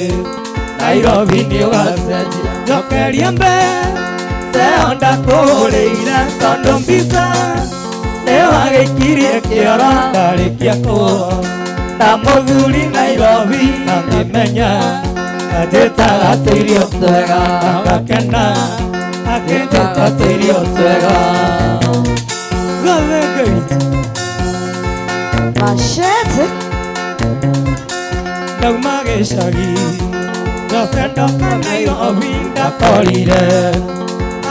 Nairobi nĩũgacenjia njokeria mbeca ndakũhũrĩire tondũ mbica nĩwagĩikirie kĩoro ndarĩkia kũo ta mũthuri Nairobi na ngĩmenya anjĩtaga tũirio twega ngakena akĩnjĩta tũirio twega. Gothe Ngai. Machete. Ndauma gĩcagi Jose ndoka Nairobi ndakorire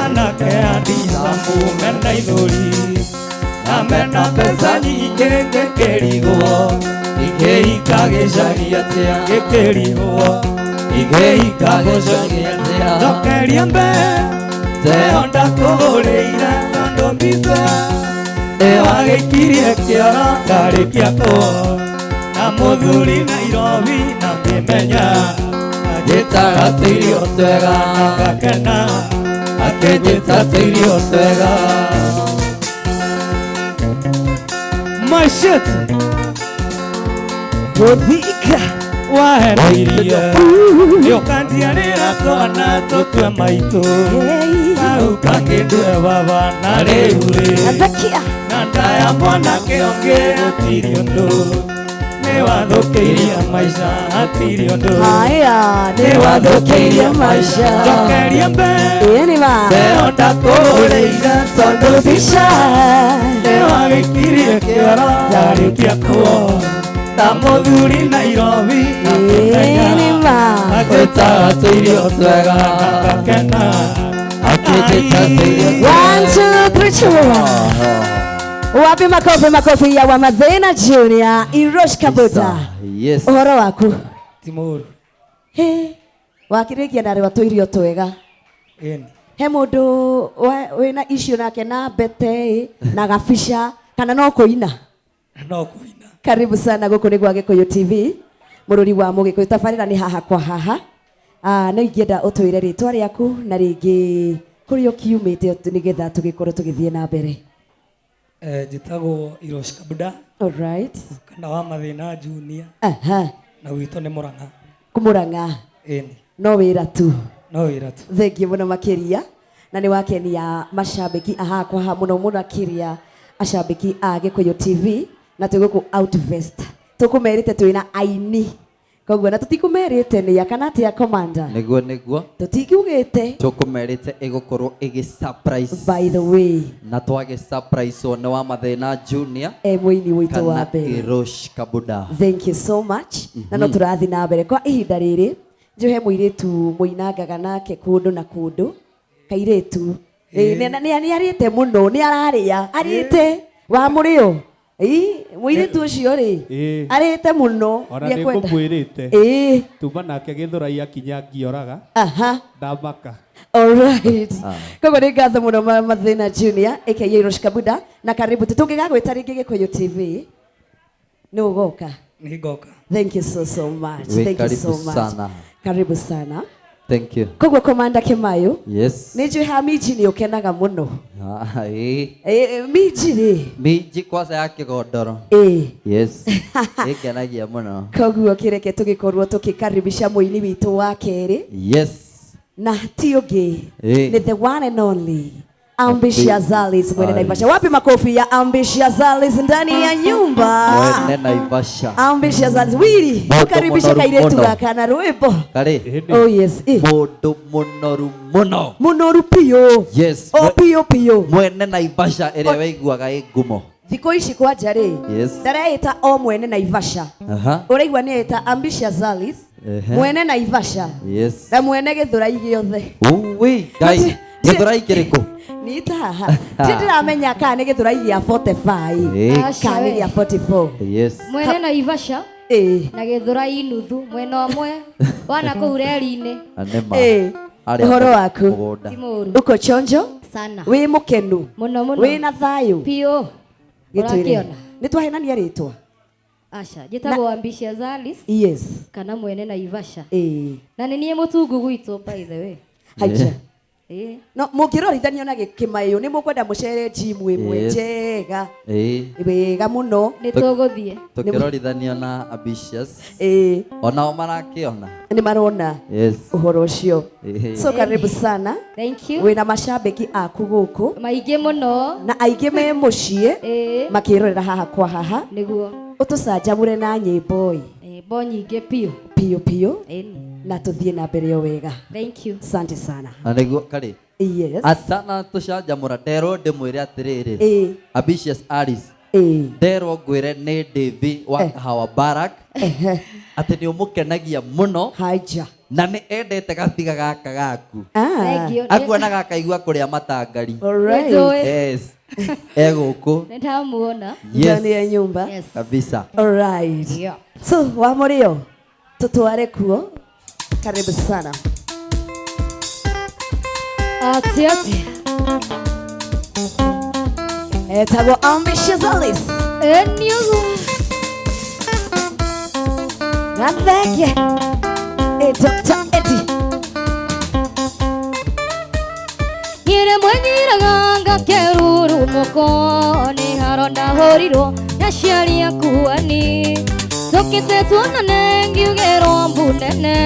anake a Ndicamu mena ithũri na mena mbeca nyingĩ ngĩkĩrigwo ingĩika gĩcagi atĩa ngĩkĩrigwo ingĩika gĩcagi atĩa njokeria mbeca ĩyo ndakũgũrĩire tondũ mbica nĩwagĩikirie kĩoro ndarĩkia kũo na mũthuri Nairobi na ngĩmenya anjĩtaga tũirio twega na ngakena akĩnjĩta tũirio twega. Machete. Gũthika. Wahendirie nĩũkanjiarĩra twana tũtue maitũ hau kakĩndue baba na rĩu rĩ Athakia. na ndaya mwanake ũngĩ gũtirĩ ũndũ nĩwathũkĩirie maica hatirĩ ũndũ Haya, nĩwathũkĩirie maica njokeria mbeca Ĩĩ nĩ ma. ĩyo ndakũhũrĩire tondũ Mbica. nĩwagĩikirie kĩoro ndarĩkia kũo ta mũthuri Nairobi na Ĩĩ nĩ ma. anjĩtaga tũirio twega na ngakena akĩnjĩta tũirio One, two, three, two. Wapi makofi, makofi ya Wamathena Junior Irosh Kabuta. Yes. Ũhoro waku? Ti mũũru. Hĩ, wakĩrĩkia na rĩwa tũirio twega. Ĩni. He mũndũ wĩna issue nake na mbete na gabica kana no kũina? No kũina. Karibu sana gũkũ nĩ gwa Gĩkũyũ TV mũrũri wa Mũgĩkũyũ tabarĩra nĩ haha kwa haha. No ingĩenda ũtwĩre rĩtwa rĩaku na rĩngĩ kũrĩa ũkiumĩte nĩgetha tũgĩkorwo tũgĩthiĩ na mbere. Njĩtagwo Irosh Kabuda. All right. Kana wa Mathĩna Junior. Aha. Na gwitũ nĩ Mũrang'a. Kũmũrang'a. Ĩni. No wĩra tu. No wĩra tu. Thengiũ mũno makĩria na nĩ wakenia macambĩki a haha kwa haha mũno mũno akĩria acambĩki a Gĩkũyũ TV na twĩ gũkũ Outvest. Tũkũmerĩte twĩna aini Koguo na tũtikũmerĩte nĩa kana atĩa commander? Nĩguo nĩguo. Tũtikiugĩte. Tũkũmerĩte ĩgũkorwo ĩgĩ surprise. By the way. Na twagĩ surprise nĩ wa Mathĩna Junior. E mũini witũ wa kana mbere. Irosh Kabuda. Thank you so much. Na no tũrathiĩ na mbere kwa ihinda rĩrĩ njohe mũirĩtu mũinangaga nake kũndũ na kũndũ kairĩtu. Nĩ arĩte mũno, nĩ ararĩa, arĩte wa mũrĩo. Ĩ, mũirĩtu ũcio rĩ arĩte mũno. Ona nĩekwenda. nĩngũmwĩrĩte. Ĩ. Tuma nake Gĩthũrai akinya ngioraga. Aha. Ndamaka. Alright. Koguo nĩ ngatho mũno Mathĩna Junior aka Irosh Kabuda na karibu tũngĩgagwĩta rĩngĩ Gĩkũyũ TV nĩ ũgoka. Nĩngoka. Thank you so so much. We Thank you so karibu much. sana. Karibu sana. Thank you. Koguo Commander Kimayu. Yes. Nĩ njũĩ ha minji nĩ ũkenaga mũno. Ah, ĩ. Minji rĩ. Minji kwanza ya kĩgondoro. Ĩ. Yes. Ĩngenagia mũno. Koguo kĩreke tũgĩkorwo tũkĩkaribisha mũini witũ wa kerĩ. Yes. Na ti ũngĩ. Ĩ. Ni the one and only Ambitious Alice mwene Alice. Naivasha. Wapi makofi ya Ambitious Alice ndani ya nyumba? Mwene Naivasha. Ambitious Alice wili Mũndũ ukaribisha mũnoru kairetu mũno. gaka na rwimbo. Karĩ. Oh yes. Mũndũ mũnoru mũno. Mũnoru piũ. Yes. O piũ piũ. Mwene Naivasha ĩrĩa waiguaga ĩ ngumo. Thikũ ici kwanja rĩ. Yes. Ndareĩta o mwene Naivasha. Aha. Ũraigua nĩ eta Ambitious Alice. Ehe. Mwene Naivasha. Yes. Na mwene Gĩthũrai gĩothe. Uwi, Ngai. Gĩthũrai kĩrĩkũ? Nita haha. Ti ndĩramenya kana nĩ Gĩthũrai gĩa 45. Ĩ. Kana nĩ gĩa 44. Yes. Mwene Naivasha. Ĩ. Na Gĩthũrai nuthu mwena ũmwe wana kũu reri-inĩ. Na nĩma. Ĩ. Arĩa Ũhoro waku? mũgũnda. Ti mũũru. Uko chonjo? Sana. Wĩ mũkenu? Mũno mũno. Wĩ na thayũ? Piũ. Gĩtwĩre. Ũrakĩona? Nĩ twahenania rĩtwa? Aca, njĩtagwo Ambitious Alice. Yes. Kana mwene Naivasha. Ĩ. Na nĩ niĩ mũtungu gwitũ by the way. Haija. Ĩ. No mũngĩrorithania na Kĩmaĩũ nĩ mũkwenda mũcere njimu ĩmwe Yes. njega. Ĩ. Wega mũno. Nĩ tũgũthiĩ. Tũkĩrorithanio na Ambitious. Ĩ. Onao marakĩona. Nĩ marona. Yes. Ũhoro ũcio. Ĩ. So karibu sana. Thank you. Wĩna macambĩki aku gũkũ. Maingĩ mũno. Na aingĩ me mũciĩ. Ĩ. Makĩrorera haha kwa haha. Nĩguo. Ũtũcanjamũre na nyĩmbo ĩ. Nyĩmbo nyingĩ piũ. Piũ piũ. Ĩni. Na tũthiĩ na mbere o wega. Thank you. Asante sana. Na nĩguo karĩ. Yes. Atana tũcanjamũra nderwo ndĩmwĩre atĩrĩrĩ. Ĩ. Ambitious Alice. Ĩ. Nderwo ngwĩre nĩ Davy wa Kahawa Barak. Atĩ nĩ ũmũkenagia mũno. Haija. Na nĩ endete gabiga gaka gaku. Ah. Thank you. Akuonaga akaigua kũrĩa matangari. Alright. Nĩnjũĩ. Yes. E gũkũ. Nĩ ndamuona. Yes. Ndani ya nyumba. Yes. Kabisa. Alright. Yeah. So wa mũrĩo tũtware kuo. Karibu sana. Atĩ atĩ. Etagwo Ambitious Alice. Ĩ nĩ ũguo. Gatheke. Ĩ Dr. Eddie. Nyĩrĩ mwĩnyiraga ngakerurumũko nĩ haro ndahũrirwo nĩ aciari akuani tũkĩte tuonane ngiugĩrwo mbu nene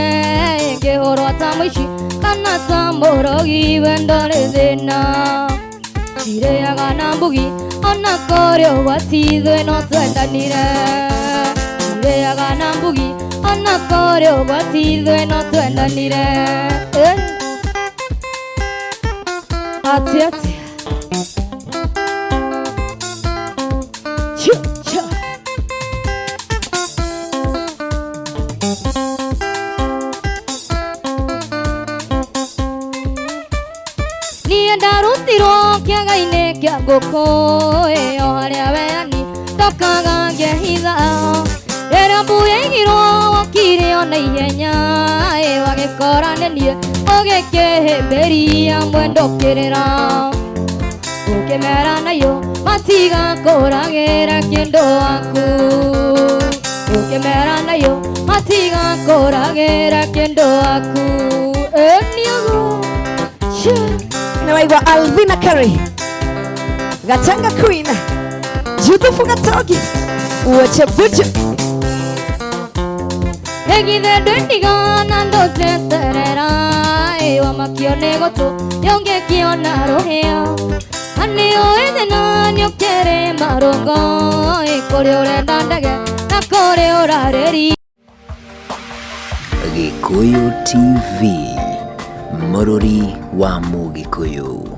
ngĩhũrwo ta mũici kana ta mũrogi wendo rĩ thĩna cirĩaga na mbugi ona kũrĩ ũgwati ithuĩ no twendanire cirĩaga na mbugi ona kũrĩ ũgwati ithuĩ no twendanire. Atĩ atĩ. Chu cha. Niĩ ndarutirwo kĩaga-inĩ kĩa ngũkũ ĩyo harĩa weani ndokaga ngehitha rĩrĩa mbu yaigirwo wokire o na ihenya ĩ wagĩkora nĩ niĩ ũgĩkĩhĩmbĩria mwendo ũkĩrĩra ũkĩmera nayo matigakũragĩra kĩndũ waku ũkĩmera nayo matigakũragĩra kĩndũ waku ĩ nĩ ũguo. Nĩ waigua Alvina Curry. Gatanga Queen. Judith Gatogi. Uache buju. Egithe ndwendiga na ndũceterera ĩ wamakio nĩ gũtũ yũngĩkĩona rũhĩa na nĩ ũĩ thĩna nĩ ũkĩrĩ marũngo ĩ kũrĩ ũrenda ndege na kũrĩ ũrarĩria. Gĩkũyũ TV, mũrũri wa Mũgĩkũyũ.